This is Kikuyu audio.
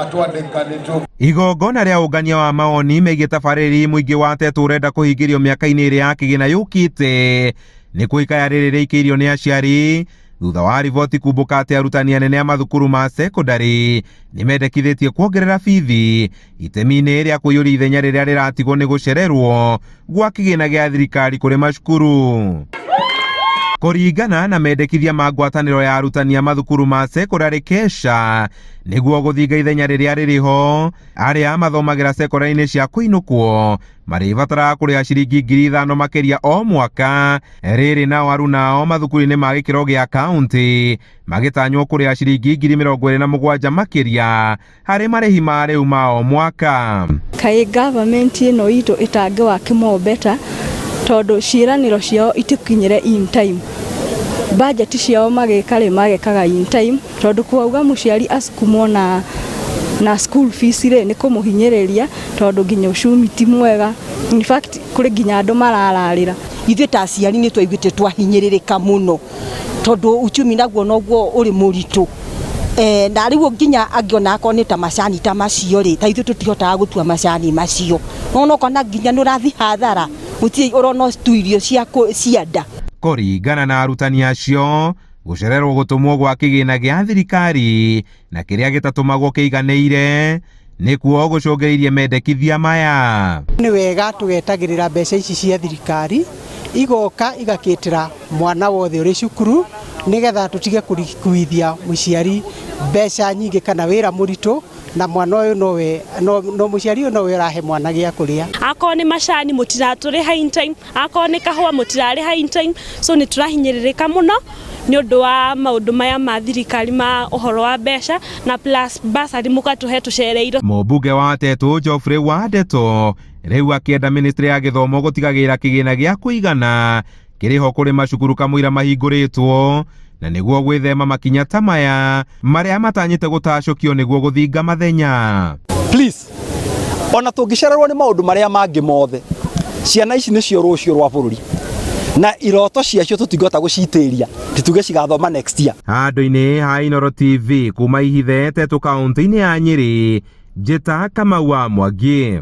Twandĩkanĩtwo. Igongona rĩa ũngania wa mawoni megiĩ tabarĩri mũingĩ wa Tetu ũrenda kũhingĩrio mĩaka-inĩ ĩrĩ ya kĩgĩna yũkĩte nĩ kũikaya rĩrĩ rĩikĩirio nĩ aciari thutha wa riboti kumbũka atĩ arutani anene a mathukuru ma sekondarĩ nĩ mendekithĩtie kuongerera bithi itemi-inĩ rĩa kũiyũria ithenya rĩrĩa rĩratigwo nĩ gũcererwo gwa kĩgĩna gĩa thirikari kũrĩ macukuru. Kũringana na mendekithia ma ngwatanĩro ya arutani a mathukuru ma sekondarĩ KESHA, nĩguo gũthinga ithenya rĩrĩa rĩrĩ ho, arĩa mathomagĩra sekondarĩ-inĩ cia kũinũkwo marĩbataraga kũrĩha ciringi 5,000 makĩria o mwaka, rĩrĩ nao arunao mathukuru-inĩ ma gĩkĩro gĩa kaunti magĩtanywo kũrĩha ciringi 27,000 makĩria harĩ marĩhi ma rĩu ma o mwaka. Kaĩ government ĩno itũ ĩtangĩ work more better tondũ ciĩranĩro ciao itikinyĩre in time. Budget ciao magĩka rĩ magekaga in time tondũ kwauga mũciari asukumwo na school fees rĩ nĩ kũmũhinyĩrĩria tondũ nginya uchumi ti mwega. In fact kũrĩ nginya andũ marararĩra. Ithuĩ ta aciari nĩ twaiguĩte twahinyĩrĩrĩka mũno tondũ uchumi naguo noguo ũrĩ mũritũ. Na rĩu nginya angĩona akorwo nĩ ta macani ta macio rĩ, ta ithuĩ tũtihotaga gũtua macani macio. Nona ũkona nginya nĩ ũrathiĩ hathara, gũtirĩ ũrona tu irio cia nda. Kũringana na arutani acio, gũcererwo gũtũmwo gwa kĩgĩna gĩa thirikari na kĩrĩa gĩtatũmagwo kĩiganĩire nĩkuo gũcũngĩrĩirie mendekithia maya. Nĩ wega tũgetagĩrĩra mbeca ici cia thirikari igoka igakĩtĩra mwana wothe ũrĩ cukuru nĩgetha tũtige kũrikuithia mũciari mbeca nyingĩ kana wĩra mũritũ na mwana ũyũ nowe no mũciari ũyũ nowe ũrahe mwana gĩa kũrĩa. Akorwo nĩ macani mũtiratũrĩha in time, akorwo nĩ kahũa mũtirarĩha in time, so nĩ tũrahinyĩrĩrĩka mũno nĩ ũndũ wa maũndũ maya ma thirikari ma ũhoro wa mbeca na plus bursary mũgatũhe tũcereirwo. Mũmbunge wa Tetu Geoffrey Wandeto rĩu akĩenda ministry ya gĩthomo gũtigagĩrĩra kĩgĩna gĩa kũigana kĩrĩ ho kũrĩ macukuru kamũira mahingũrĩtwo na nĩguo gwĩthema makinya ta maya marĩa matanyĩte gũtacũkio nĩguo gũthinga mathenya. Please, ona tũngĩcererwo nĩ maũndũ marĩa mangĩ mothe, ciana ici nĩcio rũciũ rwa bũrũri na iroto ciacio tũtingĩhota gũcitĩria tituge cigathoma next year. Handũ-inĩ ha Inooro TV kuma Ihithe Tetu kaunti-inĩ ya Nyĩrĩ, Njĩta Kamau wa Mwangi.